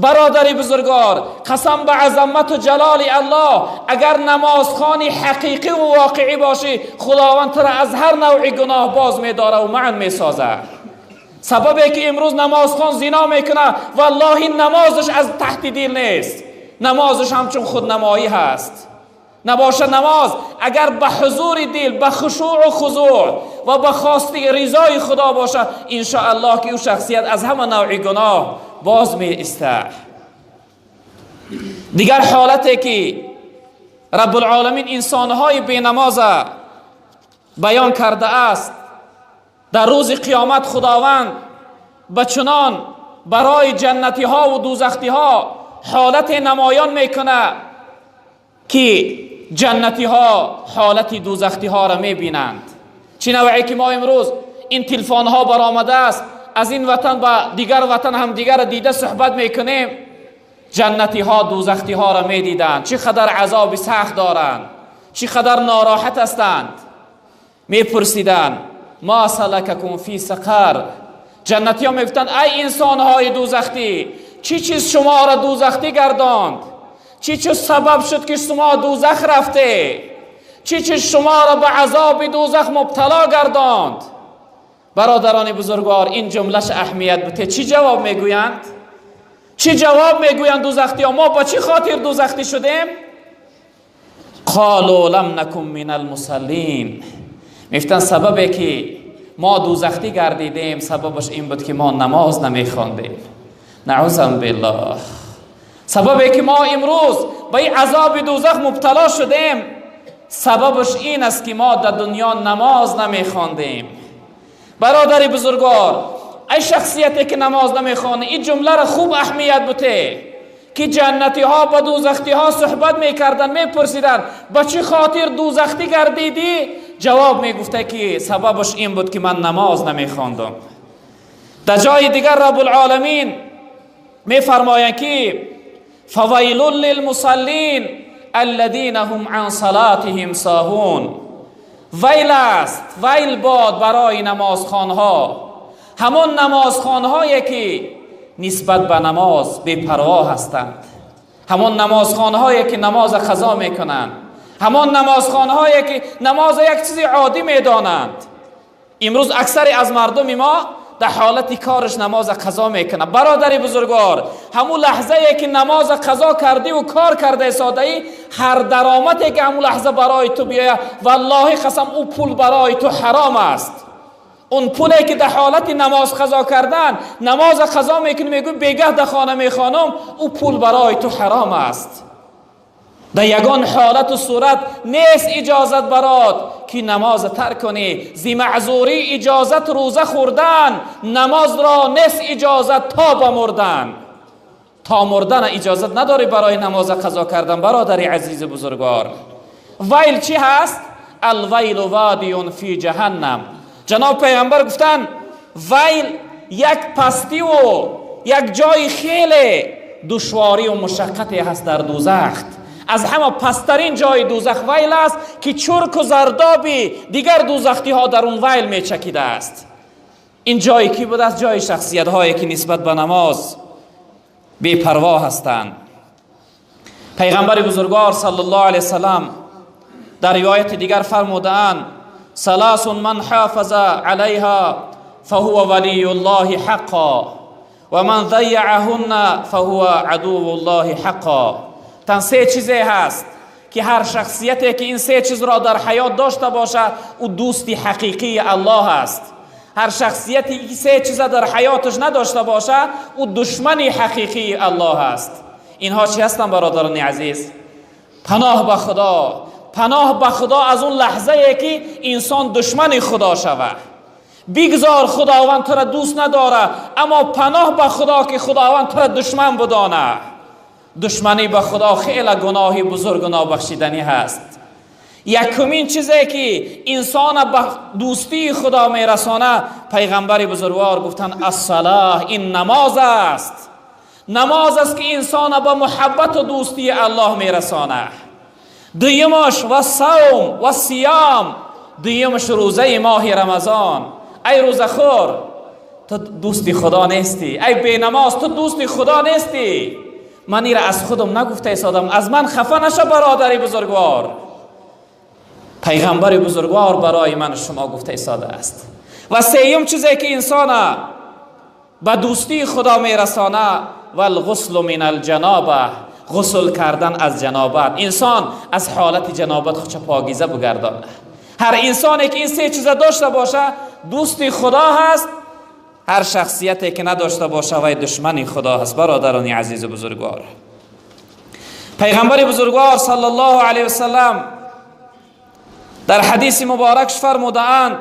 برادر بزرگوار، قسم به عظمت و جلال الله، اگر نمازخوانی حقیقی و واقعی باشی، خداوند تو را از هر نوع گناه باز می‌داره و معن می‌سازه. سببی که امروز نمازخوان زنا میکنه، والله نمازش از تحت دل نیست، نمازش همچون خودنمایی هست. نباشه نماز اگر به حضور دل، به خشوع و خضوع و به خواست رضای خدا باشه، ان شاء الله که او شخصیت از همه نوع گناه باز می ایسته. دیگر حالتی که رب العالمین انسانهای بی نماز بیان کرده است، در روز قیامت خداوند به چنان برای جنتی ها و دوزختی ها حالت نمایان میکنه که جنتی ها حالت دوزختی ها را میبینند. چی نوعی که ما امروز این تلفن ها برآمده است، از این وطن به دیگر وطن هم دیگر را دیده صحبت میکنیم، جنتی ها دوزختی ها را میدیدند، چه قدر عذاب سخت دارند، چه قدر ناراحت هستند. میپرسیدند ما سلککم فی سقر. جنتی ها میگفتند ای انسان های دوزختی، چی چیز شما را دوزختی گرداند؟ چی چیز سبب شد که شما دوزخ رفته؟ چی چیز شما را به عذاب دوزخ مبتلا گرداند؟ برادران بزرگوار، این جملهش اهمیت بوده. چی جواب میگویند؟ چی جواب میگویند دوزختی ها؟ ما با چی خاطر دوزختی شدیم؟ قالوا لم نکن من المصلین. میگفتن سببی که ما دوزختی گردیدیم سببش این بود که ما نماز نمیخواندیم. نعوذ بالله. سببی که ما امروز به این عذاب دوزخ مبتلا شدیم سببش این است که ما در دنیا نماز نمیخواندیم. برادر بزرگوار، ای شخصیتی که نماز نمیخوانه، این جمله را خوب اهمیت بده که جنتی ها با دوزختی ها صحبت میکردن، میپرسیدن با چه خاطر دوزختی گردیدی؟ جواب میگفته که سببش این بود که من نماز نمیخواندم. در جای دیگر رب العالمین میفرمایند که فویل للمصلین الذین هم عن صلاتهم ساهون. ویل است، ویل باد برای نمازخوانها، همان نمازخوانهایی که نسبت به نماز بی‌پروا هستند، همان نمازخوانهایی که نماز قضا میکنند، همان نمازخوانهایی که نماز یک چیز عادی میدانند. امروز اکثری از مردم ما در حالت کارش نماز قضا میکنه. برادر بزرگوار، همون لحظه ای که نماز قضا کردی و کار کرده ساده ای، هر درآمدی که همون لحظه برای تو بیاید، والله قسم او پول برای تو حرام است. اون پولی که در حالت نماز قضا کردن نماز قضا میکنی، میگوی بیگه در خانه میخوانم، او پول برای تو حرام است. در یگان حالت و صورت نیست اجازت برات که نماز ترک کنی. زی معذوری اجازت روزه خوردن، نماز را نیست اجازت تا بمردن. تا مردن اجازت نداری برای نماز قضا کردن. برادر عزیز بزرگوار، ویل چی هست؟ الویل وادی فی جهنم. جناب پیغمبر گفتن ویل یک پستی و یک جای خیلی دشواری و مشقتی هست در دوزخ. از همه پسترین جای دوزخ ویل است که چرک و زردابی دیگر دوزختی ها در اون ویل می چکیده است. این جای کی بود است؟ جای شخصیت هایی که نسبت به نماز بی پروا هستند. پیغمبر بزرگوار صلی الله علیه وسلم در روایت دیگر فرمودند ثلاث من حافظ علیها فهو ولی الله حقا و من ضیعهن فهو عدو الله حقا. تن سه چیزی هست که هر شخصیتی که این سه چیز را در حیات داشته باشه او دوستی حقیقی الله است. هر شخصیتی که سه چیز در حیاتش نداشته باشه او دشمن حقیقی الله است. اینها چی هستند برادران عزیز؟ پناه به خدا، پناه به خدا از اون لحظه ای که انسان دشمن خدا شود. بگذار خداوند تو را دوست نداره، اما پناه به خدا که خداوند تو را دشمن بدانه. دشمنی به خدا خیلی گناهی بزرگ و نابخشیدنی هست. یکمین چیزی که انسان به دوستی خدا میرسانه، پیغمبر بزرگوار گفتن الصلاه، این نماز است. نماز است که انسان به محبت و دوستی الله میرسانه. دویمش و صوم و صیام، دویمش روزه ماه رمضان. ای روزه خور، تو دوستی خدا نیستی. ای بینماز، تو دوستی خدا نیستی. من ایره از خودم نگفته ایستادم، از من خفه نشه برادری بزرگوار. پیغمبر بزرگوار برای من شما گفته ایستاده است. و سیوم چیزی که انسان به دوستی خدا میرسانه، والغسل من الجنابه، غسل کردن از جنابت. انسان از حالت جنابت خودش پاکیزه بگردانه. هر انسانی که این سه چیز داشته باشه دوستی خدا هست. هر شخصیتی که نداشته باشه وی دشمن خدا هست. برادران عزیز بزرگوار، پیغمبر بزرگوار صلی الله علیه وسلم در حدیث مبارکش فرمودند: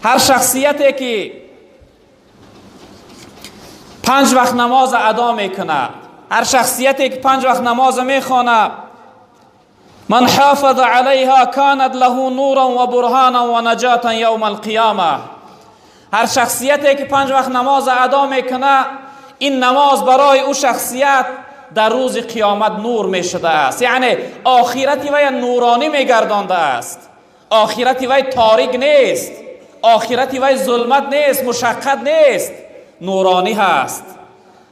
هر شخصیتی که 5 وقت نماز ادا میکنه، هر شخصیتی که 5 وقت نماز میخوانه، من حافظ علیها کانت له نورا و برهانا و نجاتا یوم القیامه. هر شخصیتی که 5 وقت نماز ادا میکنه، این نماز برای او شخصیت در روز قیامت نور میشده است. یعنی آخرتی وی نورانی میگردانده است. آخرتی وی تاریک نیست، آخرتی وی ظلمت نیست، مشقت نیست، نورانی هست.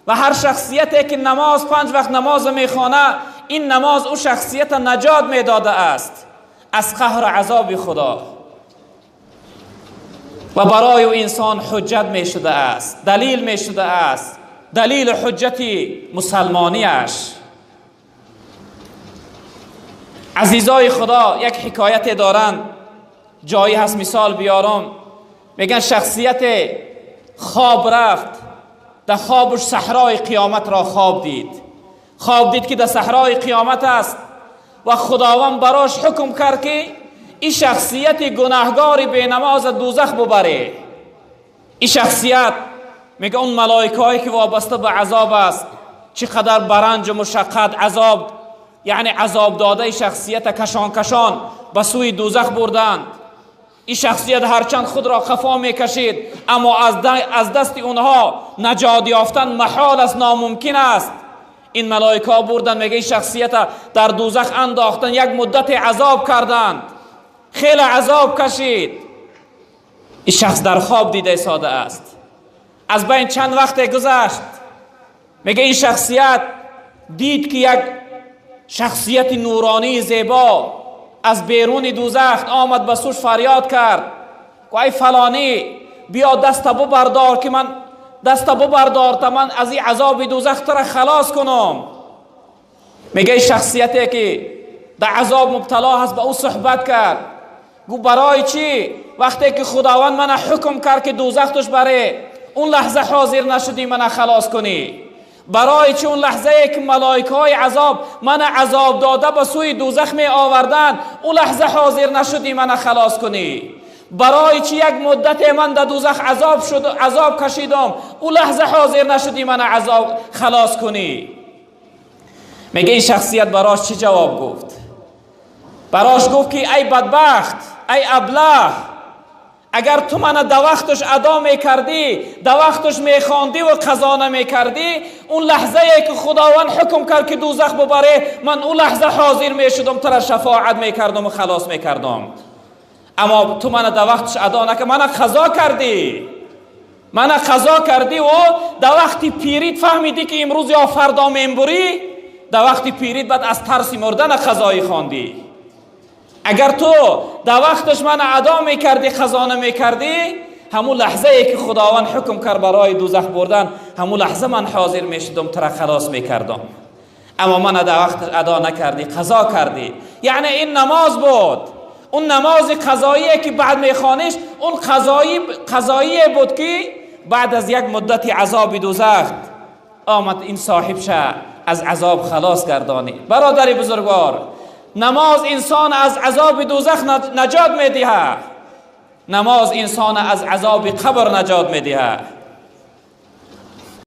و هر شخصیتی که نماز 5 وقت نماز میخوانه، این نماز او شخصیت نجات میداده است از قهر عذاب خدا و برای او انسان حجت میشده است، دلیل میشده است، دلیل حجت مسلمانیش. عزیزای خدا، یک حکایت دارند، جایی هست مثال بیارم. میگن شخصیت خواب رفت، در خوابش صحرای قیامت را خواب دید. خواب دید که در صحرای قیامت است و خداوند براش حکم کرد که این شخصیت گناهگار بی نماز دوزخ ببره. این شخصیت میگه اون ملائکه هایی که وابسته به عذاب است، چقدر برنج و مشقت عذاب، یعنی عذاب داده شخصیت کشان کشان به سوی دوزخ بردند. این شخصیت هرچند خود را خفا میکشید، اما از دست اونها نجات یافتن محال است، ناممکن است. این ملائکه ها بردن، میگه این شخصیت در دوزخ انداختن، یک مدت عذاب کردند، خیلی عذاب کشید. این شخص در خواب دیده ساده است. از بین چند وقت گذشت، میگه این شخصیت دید که یک شخصیت نورانی زیبا از بیرون دوزخ آمد، به سوش فریاد کرد: ای فلانی، بیا دست ببردار که من دست ببردار تا من از این عذاب دوزخ تو را خلاص کنم. میگه شخصیتی که در عذاب مبتلا هست به او صحبت کرد، گفت برای چی وقتی که خداوند من حکم کرد که دوزخ توش بره، اون لحظه حاضر نشدی من خلاص کنی؟ برای چی اون لحظه که ملائکه های عذاب من عذاب داده به سوی دوزخ می آوردن، اون لحظه حاضر نشدی من خلاص کنی؟ برای چی یک مدت من در دوزخ عذاب شد، عذاب کشیدم، اون لحظه حاضر نشدی من عذاب خلاص کنی؟ میگه این شخصیت براش چی جواب گفت؟ براش گفت که ای بدبخت، ای ابله، اگر تو من در وقتش ادا میکردی، در وقتش میخواندی و قضا نمیکردی، اون لحظه که خداوند حکم کرد که دوزخ ببره، من اون لحظه حاضر میشدم، تو را شفاعت میکردم و خلاص میکردم. اما تو من در وقتش ادا نکردی، من قضا کردی، من قضا کردی و در وقتی پیریت فهمیدی که امروز یا فردا میبری، در وقتی پیریت بعد از ترس مردن قضایی خواندی. اگر تو در وقتش من ادا میکردی، خزانه میکردی، همون لحظه ای که خداوند حکم کرد برای دوزخ بردن، همون لحظه من حاضر میشدم تو را خلاص میکردم. اما من در وقت ادا نکردی، قضا کردی. یعنی این نماز بود، اون نماز قضاییه که بعد میخوانیش، اون قضایی بود که بعد از یک مدت عذاب دوزخ آمد این صاحب شه از عذاب خلاص گردانی. برادر بزرگوار، نماز انسان از عذاب دوزخ نجات میدهد، نماز انسان از عذاب قبر نجات میدهد.